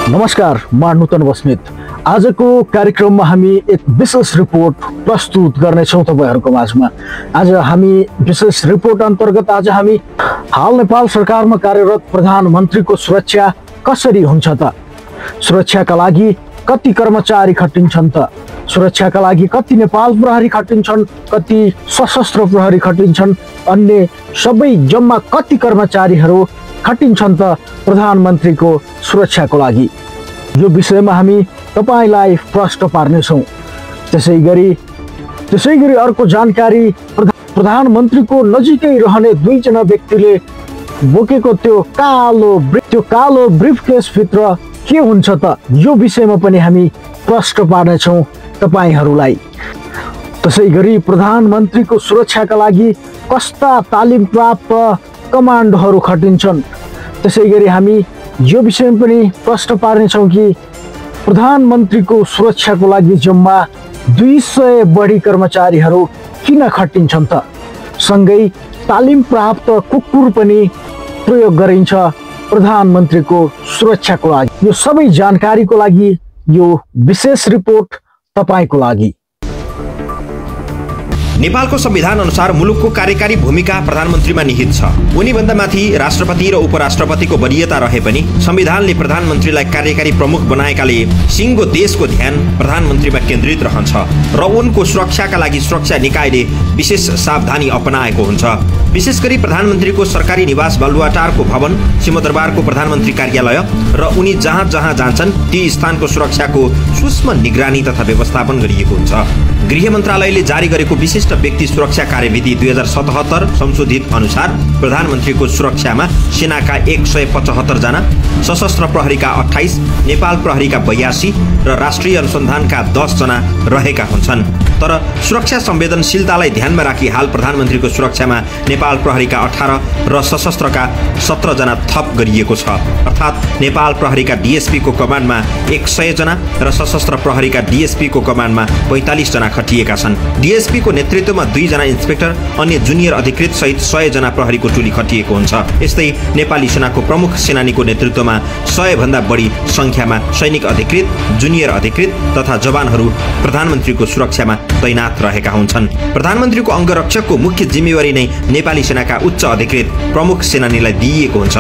नमस्कार, म नूतन बस्नेत। आजको कार्यक्रममा हामी एक विशेष रिपोर्ट प्रस्तुत गर्नेछौँ तपाईहरुको माझमा। आज हामी विशेष रिपोर्ट अन्तर्गत आज हामी हाल नेपाल सरकारमा कार्यरत प्रधानमन्त्रीको सुरक्षा कसरी हुन्छ त, सुरक्षाका लागि कति कर्मचारी खटिन्छन् त, सुरक्षाका लागि कति नेपाल प्रहरी खटिन्छन्, कति सशस्त्र प्रहरी खटिन्छन्, अन्य सबै जम्मा कति कर्मचारीहरू खटिन्छन् त प्रधानमन्त्रीको सुरक्षाको लागि। यो विषयमा हामी तपाईलाई प्रश्न पार्नेछौँ। त्यसैगरी अर्को जानकारी, प्रधानमन्त्रीको नजिकै रहने दुईजना व्यक्तिले बोकेको त्यो कालो ब्रिफकेस भित्र के हुन्छ त, यो विषयमा पनि हामी प्रश्न पार्नेछौँ तपाईहरूलाई। त्यसैगरी प्रधानमन्त्रीको सुरक्षाका लागि कस्ता तालिम प्राप्त कमान्डोहरू खटिन्छन्, त्यसैगरी हामी यो विषयमा पनि प्रश्न पार्नेछौँ कि प्रधानमन्त्रीको सुरक्षाको लागि जम्मा 200 बढी कर्मचारीहरू किन खटिन्छन् त, सँगै तालिम प्राप्त कुकुर पनि प्रयोग गरिन्छ प्रधानमन्त्रीको सुरक्षाको लागि। यो सबै जानकारीको लागि यो विशेष रिपोर्ट तपाईको लागि। नेपालको संविधान अनुसार मुलुकको कार्यकारी भूमिका प्रधानमन्त्रीमा निहित छ। उनीभन्दा माथि राष्ट्रपति र उपराष्ट्रपतिको वरियता रहे पनि संविधानले प्रधानमन्त्रीलाई कार्यकारी प्रमुख बनाएकाले सिङ्गो देशको ध्यान प्रधानमन्त्रीमा केन्द्रित रहन्छ र उनको सुरक्षाका लागि सुरक्षा निकायले विशेष सावधानी अपनाएको हुन्छ। विशेष गरी प्रधानमन्त्रीको सरकारी निवास बालुवाटारको भवन, सिंहदरबारको प्रधानमन्त्री कार्यालय र उनी जहाँ जहाँ जान्छन् ती स्थानको सुरक्षाको सूक्ष्म निगरानी तथा व्यवस्थापन गरिएको हुन्छ। गृह मन्त्रालयले जारी गरेको विशिष्ट व्यक्ति सुरक्षा कार्यविधि 2077 संशोधित अनुसार प्रधानमन्त्रीको सुरक्षामा सेनाका 175 जना, सशस्त्र प्रहरीका 28, नेपाल प्रहरीका 82 र राष्ट्रिय अनुसन्धानका 10 जना रहेका हुन्छन्। तर सुरक्षा संवेदनशीलतालाई ध्यानमा राखी हाल प्रधानमन्त्रीको सुरक्षामा नेपाल प्रहरीका 18 र सशस्त्रका 17 जना थप गरिएको छ। अर्थात् नेपाल प्रहरीका डीएसपी को कमान्डमा 100 जना र सशस्त्र प्रहरीका डीएसपी को कमान्डमा 45 जना खटिएका छन्। डीएसपी को नेतृत्वमा 2 जना इन्स्पेक्टर, अन्य जुनियर अधिकृत सहित 100 जना प्रहरीको टोली खटिएको हुन्छ। यस्तै नेपाली सेनाको प्रमुख सेनानीको नेतृत्वमा 100 भन्दा बढी संख्यामा सैनिक अधिकृत, जुनियर अधिकृत तथा जवानहरू प्रधानमन्त्रीको सुरक्षामा तैनात रहेका हुन्छन्। प्रधानमन्त्रीको अंगरक्षकको मुख्य जिम्मेवारी नै नेपाली सेनाका उच्च अधिकृत प्रमुख सेनानीलाई दिइएको हुन्छ।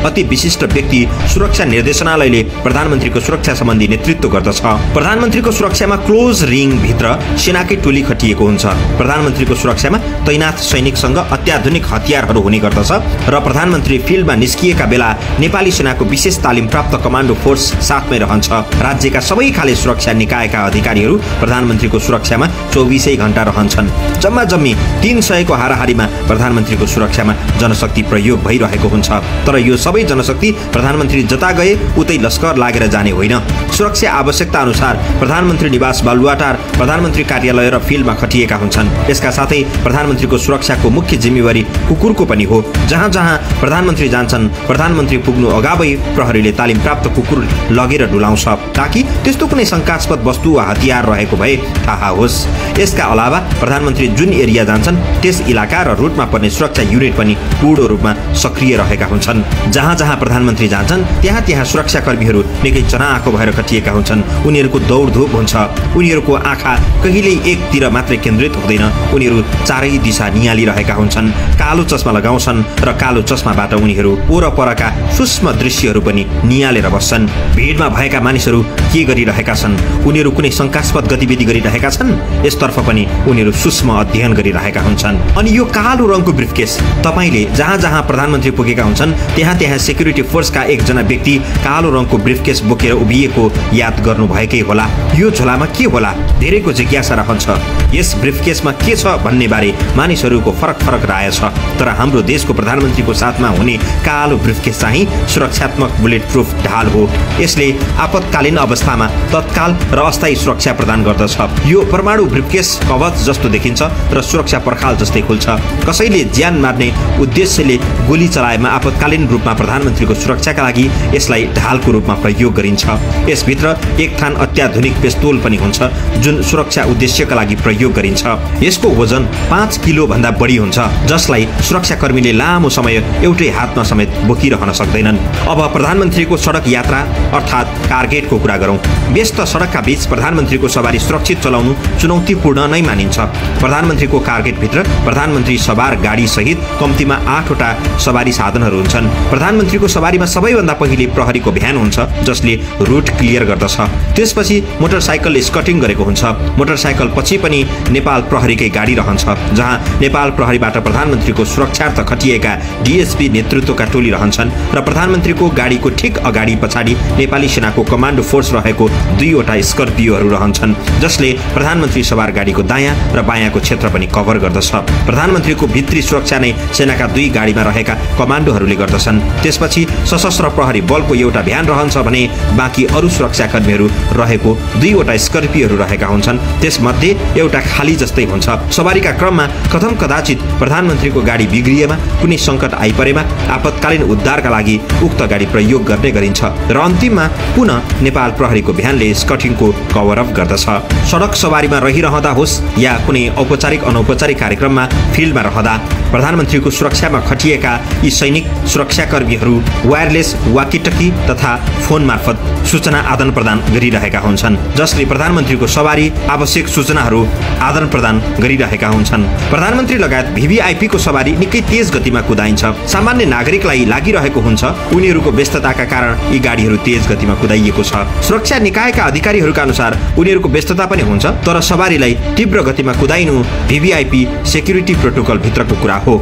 अति विशिष्ट व्यक्ति सुरक्षा निर्देशनालयले प्रधानमन्त्रीको सुरक्षा सम्बन्धी नेतृत्व गर्दछ। प्रधानमन्त्रीको सुरक्षामा क्लोज रिङ भित्र सेनाकै टोली खटिएको हुन्छ। प्रधानमन्त्रीको सुरक्षामा तैनात सैनिकसँग अत्याधुनिक हतियारहरू हुने गर्दछ र प्रधानमन्त्री फिल्डमा निस्किएका बेला नेपाली सेनाको विशेष तालिम प्राप्त कमान्डो फोर्स साथमै रहन्छ। राज्यका सबै खाले सुरक्षा निकायका अधिकारीहरू प्रधानमन्त्रीको सुरक्षामा 24 घण्टा रहन्छन्। जम्मा जम्मी 300 को हाराहारीमा प्रधानमन्त्रीको सुरक्षामा जनशक्ति प्रयोग भइरहेको हुन्छ। तर यो सबै जनशक्ति प्रधानमन्त्री जता गए उतै लस्कर लागेर जाने होइन। सुरक्षा आवश्यकता अनुसार प्रधानमन्त्री निवास बालुवाटार, प्रधानमन्त्री कार्यालय र फिल्डमा खटिएका हुन्छन्। यसका साथै प्रधानमन्त्रीको सुरक्षाको मुख्य जिम्मेवारी कुकुरको पनि हो। जहाँ जहाँ प्रधानमन्त्री जान्छन्, प्रधानमन्त्री पुग्नु अगावै प्रहरीले तालिम प्राप्त कुकुर लगेर डुलाउँछ, ताकि त्यस्तो कुनै शंकास्पद वस्तु वा हतियार रहेको भए थाहा होस्। यसका अलावा प्रधानमन्त्री जुन एरिया जान्छन् त्यस इलाका र रुटमा पर्ने सुरक्षा युनिट पनि पूर्ण रूपमा सक्रिय रहेका हुन्छन्। जहाँ जहाँ प्रधानमन्त्री जान्छन् त्यहाँ त्यहाँ सुरक्षाकर्मीहरू निकै चनाखो भएर खटिएका हुन्छन्। उनीहरूको दौडधुप हुन्छ। उनीहरूको आँखा कहिल्यै एकतिर मात्रै केन्द्रित हुँदैन। उनीहरू चारै दिशा नियालिरहेका हुन्छन्। कालो चस्मा लगाउँछन् र कालो चस्माबाट उनीहरू वरपरका सूक्ष्म दृश्यहरू पनि नियालेर बस्छन्। भिडमा भएका मानिसहरू के गरिरहेका छन्, उनीहरू कुनै शंकास्पद गतिविधि गरिरहेका छन्, यसतर्फ पनि उनीहरू सूक्ष्म अध्ययन गरिरहेका हुन्छन्। अनि यो कालो रङको ब्रिफकेस, तपाईले जहाँ जहाँ प्रधानमन्त्री पुगेका हुन्छन् त्यहाँ त्यहाँ सेक्युरिटी फोर्सका एकजना व्यक्ति कालो रङको ब्रिफकेस बोकेर उभिएको याद गर्नु भएकै होला। यो झोलामा के होला, धेरैको जिज्ञासा रहन्छ। यस ब्रिफकेसमा के छ भन्ने बारे मानिसहरूको फरक राय छ। तर हाम्रो देशको प्रधानमन्त्रीको साथमा हुने कालो ब्रिफकेस चाहिँ सुरक्षात्मक बुलेट प्रुफ ढाल हो। यसले आपतकालीन अवस्थामा तत्काल र अस्थायी सुरक्षा प्रदान गर्दछ। यो परमाणु ब्रिफकेस कवच जस्तो देखिन्छ र सुरक्षा पर्खाल जस्तै खुल्छ। कसैले ज्यान मार्ने उद्देश्यले गोली चलाएमा आपतकालीन रूपमा प्रधानमन्त्रीको सुरक्षाका लागि यसलाई ढालको रूपमा प्रयोग गरिन्छ। यसभित्र एक थान अत्याधुनिक पिस्तोल पनि हुन्छ जुन सुरक्षा उद्देश्यका लागि प्रयोग गरिन्छ। यसको वजन 5 किलो भन्दा बढी हुन्छ जसलाई सुरक्षाकर्मीले लामो समय एउटै हातमा समेत बोकिरहन सक्दैनन्। अब प्रधानमन्त्रीको सडक यात्रा अर्थात् कारगेटको कुरा गरौँ। व्यस्त सडकका बीच प्रधानमन्त्रीको सवारी सुरक्षित चलाउनु चुनौतीपूर्ण नै मानिन्छ। प्रधानमन्त्रीको कारगेटभित्र प्रधानमन्त्री सवार गाडी सहित कम्तीमा 8 वटा सवारी साधनहरू हुन्छन्। प्रधानमन्त्रीको सवारीमा सबैभन्दा पहिले प्रहरीको भ्यान हुन्छ जसले रुट क्लियर गर्दछ। त्यसपछि मोटरसाइकलले स्कटिङ गरेको हुन्छ। मोटरसाइकल पछि पनि नेपाल प्रहरीकै गाडी रहन्छ जहाँ नेपाल प्रहरीबाट प्रधानमन्त्रीको सुरक्षार्थ खटिएका डीएसपी नेतृत्वका टोली रहन्छन् र प्रधानमन्त्रीको गाडीको ठिक अगाडि पछाडि नेपाली सेनाको कमान्डो फोर्स रहेको 2 वटा स्कर्पियोहरू रहन्छन् जसले प्रधानमन्त्री सवार गाडीको दायाँ र बायाँको क्षेत्र पनि कभर गर्दछ। प्रधानमन्त्रीको भित्री सुरक्षा नै सेनाका 2 गाडीमा रहेका कमान्डोहरूले गर्दछन्। त्यसपछि सशस्त्र प्रहरी बलको एउटा भ्यान रहन्छ भने बाँकी अरू सुरक्षाकर्मीहरू रहेको 2 वटा स्कर्पियोहरू रहेका हुन्छन्। त्यसमध्ये एउटा खाली जस्तै हुन्छ। सवारीका क्रममा कथम कदाचित प्रधानमन्त्रीको गाडी बिग्रिएमा कुनै सङ्कट आइपरेमा आपतकालीन उद्धारका लागि उक्त गाडी प्रयोग गर्ने गरिन्छ र अन्तिममा पुनः नेपाल प्रहरीको भ्यानले स्कटिङको कभर अप गर्दछ। सडक सवारीमा रहिरहँदा होस् या कुनै औपचारिक अनौपचारिक कार्यक्रममा फिल्डमा रहँदा प्रधानमन्त्रीको सुरक्षामा खटिएका यी सैनिक सुरक्षाकर्मीहरू वायरलेस वाकीटकी तथा फोन मार्फत सूचना आदान प्रदान गरिरहेका हुन्छन् जसले प्रधानमन्त्रीको सवारी आवश्यक सूचनाहरू आदान प्रदान गरिरहेका हुन्छन्। प्रधानमन्त्री लगायत VVIP को सवारी निकै तेज गतिमा कुदाइन्छ। सामान्य नागरिकलाई लागिरहेको हुन्छ उनीहरूको व्यस्तताका कारण यी गाडीहरू तेज गतिमा कुदाइएको छ। सुरक्षा निकायका अधिकारीहरूका अनुसार उनीहरूको व्यस्तता पनि हुन्छ तर सवारीलाई तीव्र गतिमा कुदाइनु VVIP सेक्युरिटी प्रोटोकल भित्रको कुरा हो।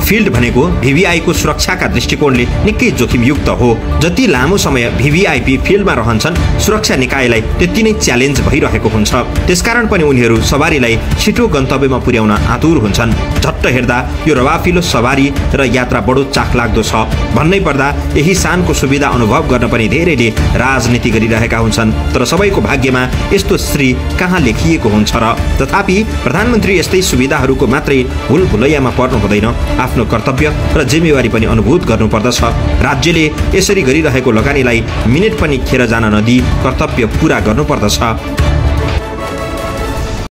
फिल्ड भनेको VVI को सुरक्षाका दृष्टिकोणले निकै जोखिमयुक्त हो। जति लामो समय VVIP फिल्डमा रहन्छन् सुरक्षा निकायलाई त्यति नै च्यालेन्ज भइरहेको हुन्छ। त्यसकारण पनि उनीहरू सवारीलाई छिटो गन्तव्यमा पुर्याउन आतुर हुन्छन्। झट्ट हेर्दा यो रवाफिलो सवारी र यात्रा बडो चाखलाग्दो छ। भन्नै पर्दा यही शानको सुविधा अनुभव गर्न पनि धेरैले राजनीति गरिरहेका हुन्छन् तर सबैको भाग्यमा यस्तो श्री कहाँ लेखिएको हुन्छ र। तथापि प्रधानमन्त्री यस्तै सुविधाहरूको मात्रै भुलभुलैयामा पर्नु हुँदैन, आफ्नो कर्तव्य र जिम्मेवारी पनि अनुभूत गर्नुपर्दछ। राज्यले यसरी गरिरहेको लगानीलाई मिनेट पनि खेर जान नदिई कर्तव्य पूरा गर्नुपर्दछ।